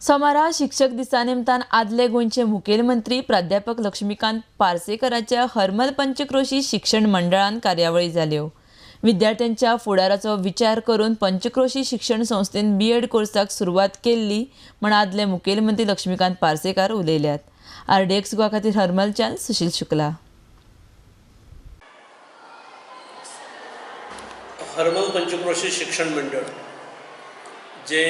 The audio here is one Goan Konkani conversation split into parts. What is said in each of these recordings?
सोमारा शिक्षक दिसा निमतान आदले गोंयचे मुखेलमंत्री प्राध्यापक लक्ष्मीकांत पार्सेकराच्या हरमल पंचक्रोशी शिक्षण मंडळान कार्यावळी जाल्यो. विद्यार्थ्यांच्या फुडाराचो विचार करून पंचक्रोशी शिक्षण संस्थेन बीएड कोर्साक सुरवात केल्ली म्हण आदले मुखेलमंत्री लक्ष्मीकांत पार्सेकार उलयल्यात. आरडीएक्स गोवा खातीर हरमलच्यान सुशील शुक्ला. हरमल पंचक्रोशी शिक्षण मंडळ जे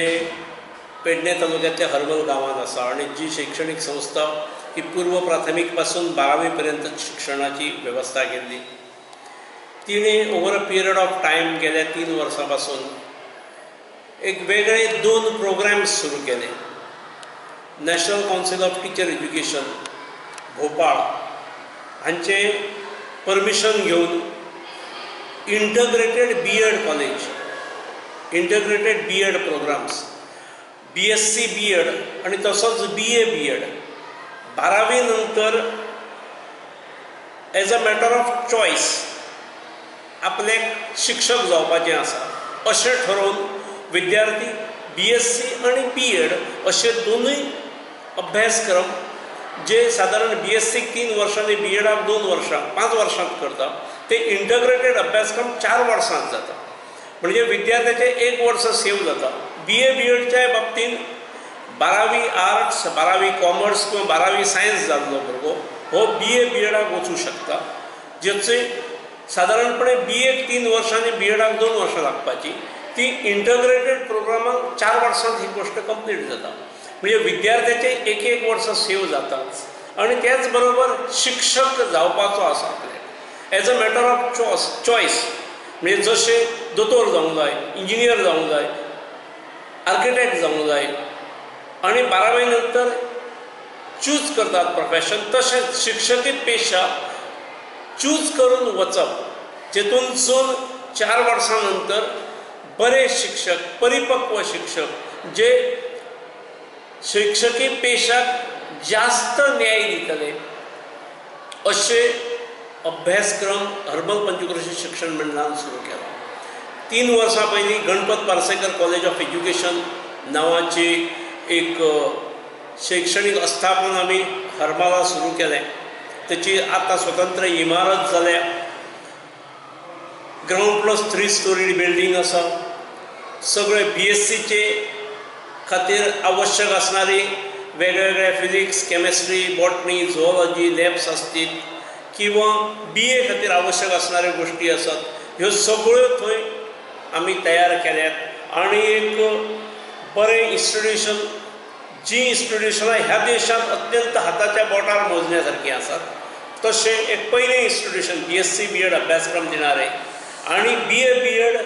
पेडणे तालुक्यातल्या हरमल गांवांत आसा आनी जी शैक्षणिक संस्था ही पूर्व प्राथमीक पासून 12वी पर्यंत शिक्षणाची वेवस्था केल्ली, तिणें over a period of time गेल्या 3 वर्सां पासून एक वेगळे 2 प्रोग्राम्स सुरू केले. National Council of Teacher Education Bhopal हांचें परमिशन घेवन integrated B Ed college, integrated B Ed programs, BSc B Ed आनी तसोच बीए बीएड 12वी नंतर as a matter of choice आपल्याक शिक्षक जावपाचें आसा अशें ठरोवन विद्यार्थी बीएससी आनी बीएड अशे दोनूय अभ्यासक्रम जे सादारण बीएससीक 3 वर्सां आनी बीएडाक 2 वर्सां 5 वर्सांत करता ते इंटग्रेटेड अभ्यासक्रम 4 वर्सांत जाता. म्हणजे विद्यार्थ्याचें 1 वर्स सेव जाता. बीए बीएडच्या बाबतींत 12वी आर्ट्स, 12वी कॉमर्स किंवा 12वी सायन्स जाल्लो भुरगो हो बीए बीएडाक वचूं शकता, जेचे सादारणपणे बीएक 3 वर्सां आनी बीएडाक 2 वर्सां लागपाची ती इंटग्रेटेड प्रोग्रामाक 4 वर्सांत ही गोश्ट कंप्लीट जाता. म्हणजे विद्यार्थ्याचें 1-1 वर्स सेव जाताच आनी त्याच बरोबर शिक्षक जावपाचो आसा आपल्याक as a matter of choice. म्हणजे जशें दोतोर जावंक जाय, इंजिनियर जावंक जाय, आर्किटेक्ट जावंक जाय आनी 12वी नंतर चूज करतात प्रोफेशन, तशेंच शिक्षकी पेशा चूज करून वचप जेतूनसून 4 वर्सां नंतर बरे शिक्षक, परिपक्व शिक्षक जे शिक्षकी पेशाक जास्त न्याय दितले अशे अभ्यासक्रम हरमल पंचक्रोशी शिक्षण मंडळान सुरू केला. 3 वर्सां पयलीं Ganpat Parsekar college of education नांवाची एक शैक्षणीक आस्थापन आमी हरमला सुरू केलें. तेची आतां स्वतंत्र इमारत जाल्या, ग्रावंड प्लस 3 स्टोरी बिल्डींग आसा. सगळे बीएससीचे खातीर आवश्यक आसणारी वेगवेगळे physics, chemistry, botany, zoology labs आसतीत किंवा बीए खातीर आवश्यक आसणाऱ्यो गोश्टी आसात. ह्यो सगळ्यो थंय आमी तयार केल्यात आनी एक बरें इन्स्टिट्युशन, जी इन्स्टिट्युशनां ह्या देशांत अत्यंत हाताच्या बोटार मोजण्या सारकीं आसात, तशें एक पयलें इन्स्टिट्युशन बीएससी बीएड अभ्यासक्रम दिणारें आनी बीए बीएड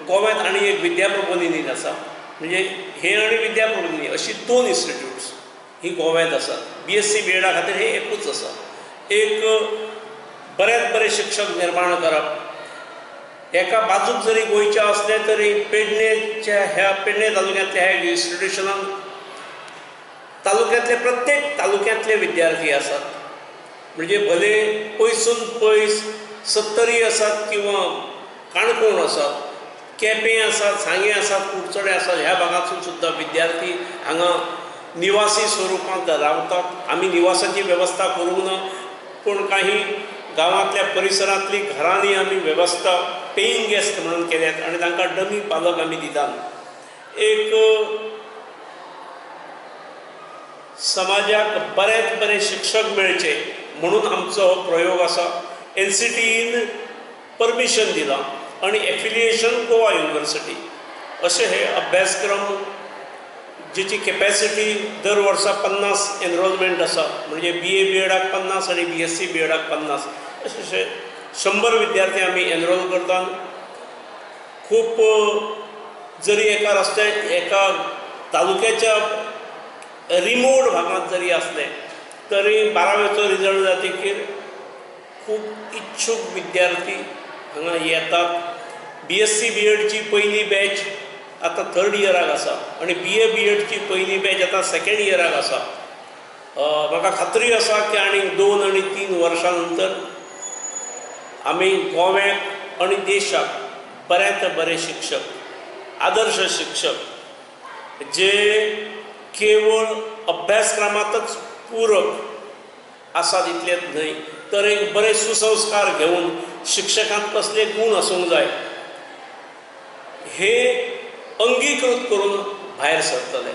गोव्यांत आनी एक विद्याप्रबोधिनी आसा. म्हणजे हे आनी विद्याप्रबोधिनी अशी 2 इन्स्टिट्यूट्स ही गोव्यांत आसात. बीएससी बीएडा खातीर हे एकूच आसा. एक बऱ्यात बरे शिक्षक निर्माण करप, एका बाजूक जरी गोंयच्या आसलें तरी पेडणेच्या ह्या पेडणे तालुक्यांतल्या ह्या इन्स्टिट्युशनान तालुक्यांतले प्रत्येक तालुक्यांतले विद्यार्थी आसात. म्हणजे भले पयसून पयस सत्तरी आसात किंवा काणकोण आसात, केपें आसात, सांगें आसात, कुडचडे आसात, ह्या भागांतसून सुद्दां विद्यार्थी हांगा निवासी स्वरुपांत रावतात. आमी निवासाची वेवस्था करूंक ना, पूण काही गांवांतल्या परिसरांतली घरांनी आमी वेवस्था पेईंग गेस्ट म्हणून केल्यात आनी तांकां डमी पालक आमी दितात. एक समाजाक बऱ्यात बरे शिक्षक मेळचे म्हणून आमचो हो प्रयोग आसा. एनसीटीईन परमिशन दिलां आनी एफिलिएशन गोवा युनिवर्सिटी अशे हे अभ्यासक्रम जेची कॅपॅसिटी दर वर्सा 50 एनरोलमेंट आसा. म्हणजे बीए बीएडाक 50 आनी बीएससी बीएडाक 50 अशे 100 विद्यार्थी आमी एनरोल करतात. खूब जरी एका रस्त्या एका तालुक्याच्या रिमोट भागांत जरी आसले तरी 12वेचो रिजल्ट जातकीर खूब इच्छूक विद्यार्थी हांगा येतात. बीएससी बीएडची पयली बॅच आतां 3rd इयराक आसा आनी बीए बीएडची पयली बॅच आतां 2nd इयराक आसा. म्हाका खात्री आसा की आनीक 2 आनी 3 वर्सां नंतर आमी गोव्याक आनी देशाक बऱ्यांत बरे शिक्षक, आदर्श शिक्षक जे केवळ अभ्यासक्रमातच पूरक आसात इतलेंच न्हय तर एक बरे सुसंस्कार घेवन शिक्षकांत कसले गूण आसूंक जाय हे अंगीकृत करून भायर सरतले.